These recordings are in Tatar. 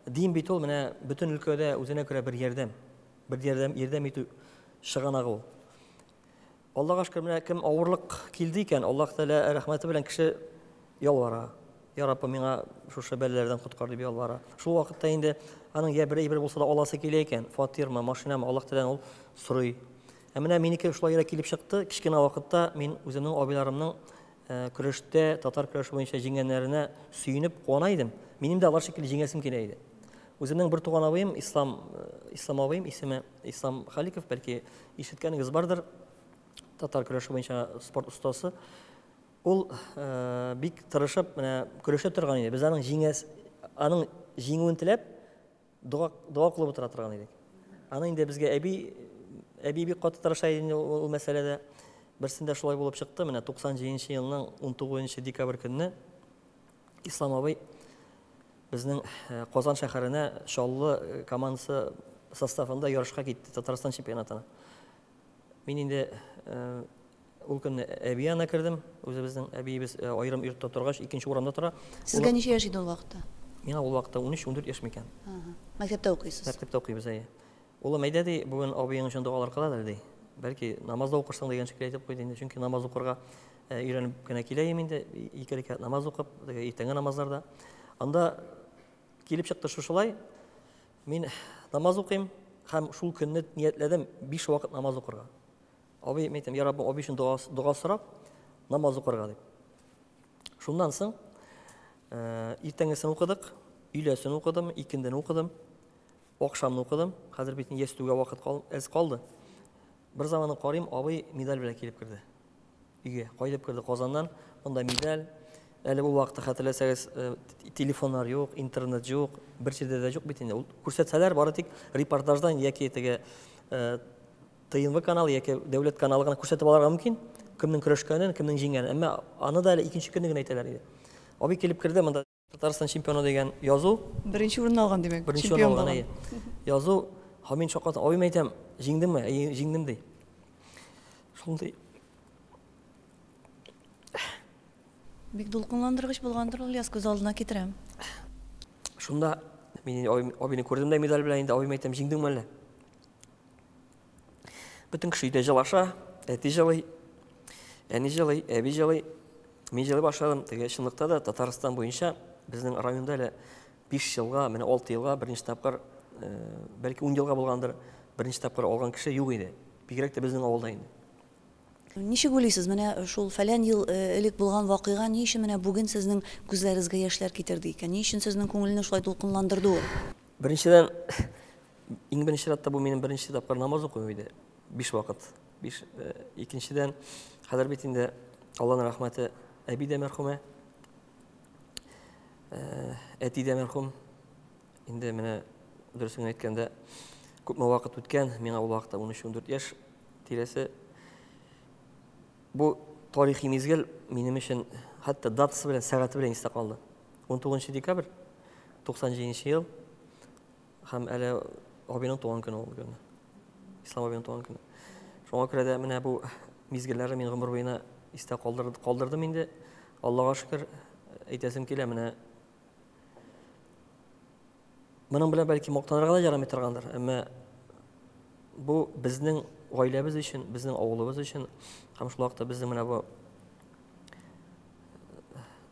Дин бит ул менә бөтен өлкәдә үзенә күрә бер ярдәм. Бер ярдәм, ярдәм итү чыганагы ул. Аллага шөкер, менә кем авырлык килде икән, Аллаһ Тәгалә рәхмәте белән кеше ялвара. Я Раббым, миңа шушы бәлаләрдән коткар дип ялвара. Шул вакытта инде аның я бер әйбер булса да аласы килә икән, фатирмы, машинамы, Аллаһ Тәгаләдән ул сорый. Ә менә минеке шулайрак килеп чыкты. Кечкенә вакытта мин үземнең абыйларымның э, көрәштә, татар көрәше буенча җиңгәннәренә сөенеп, куана идем. Минем дә алар шикелле җиңәсем килә иде. Үземнең бер туган абыем, Ислам, э, Ислам абыем исеме Ислам Халиков, бәлки ишеткәнегез бардыр, татар көрәше буенча спорт остасы. Ул э, бик тырышып менә көрәшә торган иде. Без аның җиңәс, аның җиңүен теләп дога, дога кылып утыра торган идек. Аны инде безгә әби, әби бик каты тырыша иде инде ул, ул мәсьәләдә. Берсендә шулай булып чыкты, менә 97 елның 19 декабрь көнне Ислам абый безнең э, Казан шәһәренә Чаллы э, командасы составында ярышка китте Татарстан чемпионатына. Мин инде э, ул көнне әби янына кердем. Үзебезнең әбиебез аерым йортта торгач, икенче урамда тора. Сезгә ничә яшь иде ул вакытта? Миңа ул вакытта 13-14 яшь микән. Мәктәптә укыйсыз? Мәктәптә укыйбыз, әйе. Улым, әйдә, ди, бүген абыең өчен догалар кылады әле, ди. Бәлки, намаз да укырсың дигән шикелле әйтеп куйды инде. Чөнки намаз укырга өйрәнеп кенә килә идем инде. Ике рәкәгать намаз укып, теге иртәнге намазларда. Анда килеп чыкты шушылай. Мин намаз укыйм һәм шул көнне ниятләдем биш вакыт намаз укырга. Абый, мин әйтәм, я Раббым, абый өчен дога, дога сорап, намаз укырга дип. Шуннан соң иртәнгесен укыдык, өйләсен укыдым, икендене укыдым. Ахшамны укыдым. Хәзер бит ястүгә вакыт кал, әз калды. Бер заманны карыйм, абый медаль белән килеп керде. Өйгә кайтып керде Казаннан. Монда медаль. Әле ул вакытта хәтерләсәгез, э, телефоннар юк, интернет юк, бер җирдә дә юк бит инде. Ул күрсәтсәләр, бары тик репортаждан яки теге э, ТНВ каналы яки дәүләт каналы гына күрсәтеп алырга мөмкин, кемнең көрәшкәнен, кемнең җиңгәнен. Әмма аны да әле икенче көнне генә әйтәләр иде. Абый килеп керде, монда Татарстан чемпионы дигән язу. Беренче урын алган, димәк. Беренче урын алган, әйе. Язу, һәм мин шаккатым. Абыем әйтәм, җиңдеңме? Әйе, җиңдем ди. Шундый. Бик дулкынландыргыч булгандыр ул, Ильяс, күз алдына китерәм. Шунда мин абыйны күрдем дә медаль белән инде, абыем әйтәм, җиңдеңме әллә? Бөтен кеше өйдә җылаша, әти җылый, әни җылый, әби җылый. Мин җылый башладым. Теге чынлыкта да Татарстан буенча безнең районда әле 5 елга, менә 6 елга беренче тапкыр, э, бәлки 10 елга булгандыр, беренче тапкыр алган кеше юк иде. Бигрәк тә безнең авылда инде. Ничек уйлыйсыз, менә шул фәлән ел э, элек булган вакыйга ни өчен менә бүген сезнең күзләрегезгә яшьләр китерде икән? Ни өчен сезнең күңелне шулай дулкынландырды ул? Беренчедән, иң беренче чиратта бу минем беренче тапкыр намаз укуым иде. Биш вакыт. Биш. Э, икенчедән, хәзер бит инде Алланың рәхмәте, әби дә мәрхүмә, э, әти дә мәрхүм. Инде менә дөресен әйткәндә, күпме вакыт үткән, миңа ул вакытта 13-14 яшь тирәсе. Бу тарихи мизгел минем өчен хәтта датасы белән, сәгате белән истә калды. 19 декабрь 97 ел һәм әле абыйның туган көне ул көнне. Ислам абыйның туган көне. Шуңа күрә дә менә бу мизгелләрне мин гомер буена истә калдырдым инде. Аллага шөкер, әйтәсем килә, менә моның белән бәлки мактанырга да ярамый торгандыр, әмма бу безнең гаиләбез өчен, безнең авылыбыз өчен һәм шул вакытта безнең менә бу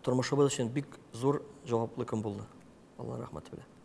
тормышыбыз өчен бик зур җаваплы көн булды. Алла рәхмәте белән.